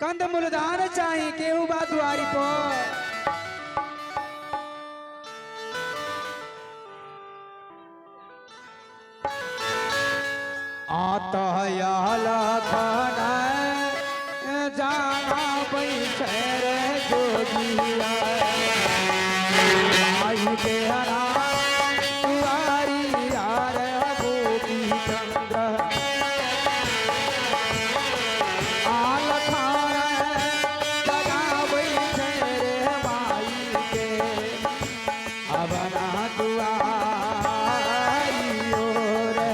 कंद मूलदान चाही केहू बा दुआरी पर। आता लखन जाना बैठे रे जोगिया आई के हरा दुआरी यार गोपी चंद्र आलखान जगा बैठे रे माई के अबना दुआरी ओ रे।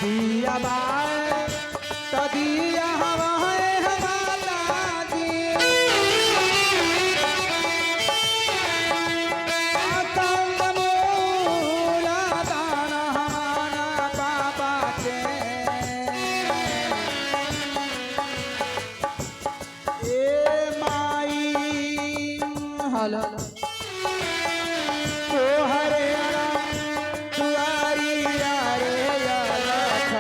दिया बाय तो दिया हवाए है माता जी कंद मूला दाना हमारा बाबा के ए माई हेलो। ओ हरे दुआरी रे लख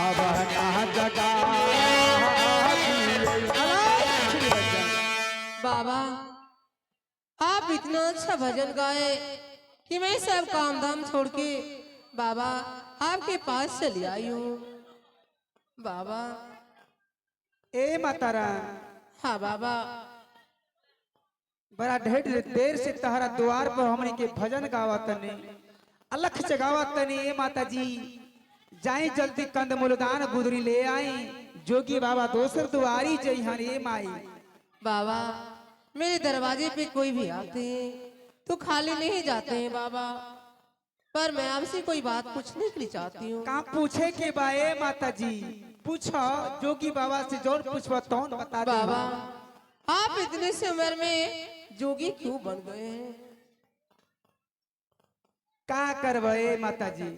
अब ना जगा बाबा आप इतना अच्छा भजन गाए कि मैं सब काम धाम छोड़ के बाबा आपके पास चली आई हूँ बाबा। ए मातारा। हाँ बाबा। बड़ा ढेर देर से तहरा द्वार पर हमनी के भजन गावतनी अलख जगावतनी। ए माता जी जाई जल्दी कंद मूलदान गुदरी ले आई जोगी बाबा दोसर दुआरी जइहन ए माई। बाबा मेरे दरवाजे पे कोई भी आते हैं तो खाली नहीं जाते हैं बाबा, पर मैं आपसे कोई बात पूछने के लिए चाहती हूँ। का पूछे के बा ए माता जी? पूछो जोगी बाबा से जौन पूछबो तौन बता दे। बाबा आप इतने से उम्र में जोगी क्यों बन गए हैं? का करबे ए माता जी,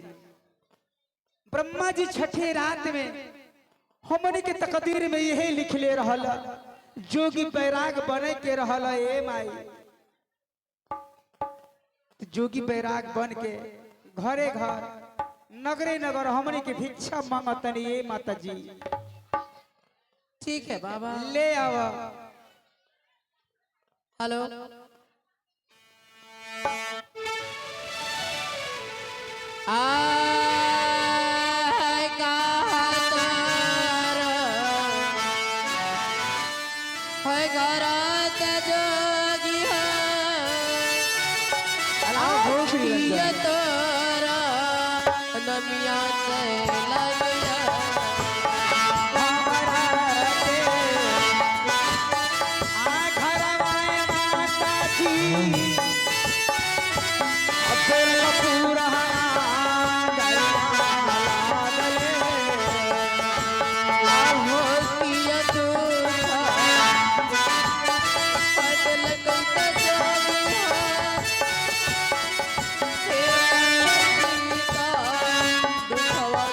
ब्रह्मा जी छठे रात में हमनी के तकदीर में यही लिखले रहल जोगी बैराग बने के रहल ए माई। तो जोगी बैराग बन के घरे घर नगरे नगर हमनी के भिक्षा मांगतनी ए माता जी। ठीक है बाबा। ले आव। हेलो। आय कातर है घरात जोगी है किया तोरा नमिया से लगिया। आ घरवा माता जी बेलपुरा गया लागले। आहो किया दुखा बदल कंत जोगिया हे सीता दुखवा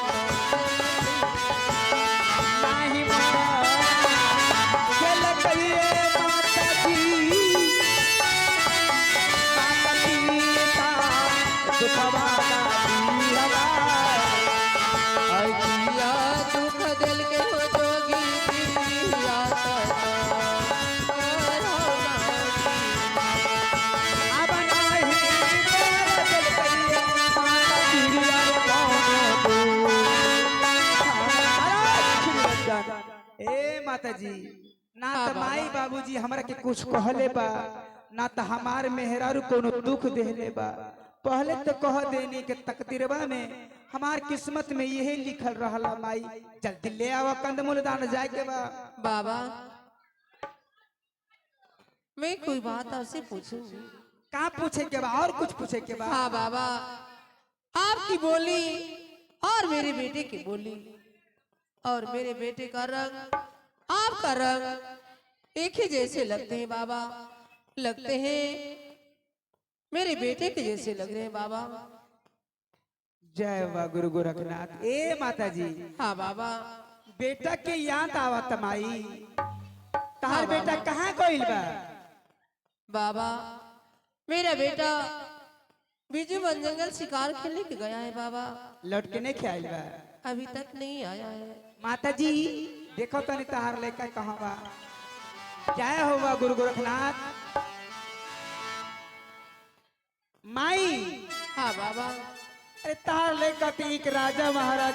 नाही माँ, चल कहिए माता जी, माता सीता, दुखवा का दीहवा। आई किया दुख दिल के हो जोगी किया अब नाही तेरे चल कहिए माता जी, ए माता जी ना हाँ त बाबा। माई बाबूजी हमरा के कुछ कहले बा ना त हमार मेहरारू कोनो दुख देहले बा। पहले तो कह देनी के तकदीरवा में हमार किस्मत में यही लिखल रहला माई जल्दी ले आवा कंदमूल दान जाए के बा। बाबा मैं कोई बात आपसे पूछूंगी। का पूछे के बा और कुछ पूछे के बा? हाँ बाबा, आपकी बोली और मेरे बेटे की बोली और मेरे बेटे का रंग आपका रंग एक ही जैसे लगते हैं बाबा, लगते हैं मेरे बेटे के जैसे लग रहे हैं बाबा। जय बा गुरु गोरखनाथ। ए माता जी, हाँ बाबा। बेटा के याद आवत माई, तहार बेटा कहाँ गइल बा? बाबा मेरा बेटा बीजू वन जंगल शिकार खेलने के गया है बाबा। लौट के नहीं आइल बा? अभी तक नहीं आया है। माता जी देखो तनी तहार लड़का कहाँ बा। जय हो बा गुरु गोरखनाथ। माई। हाँ बाबा। अरे तहार लड़का तो एक राजा महाराजा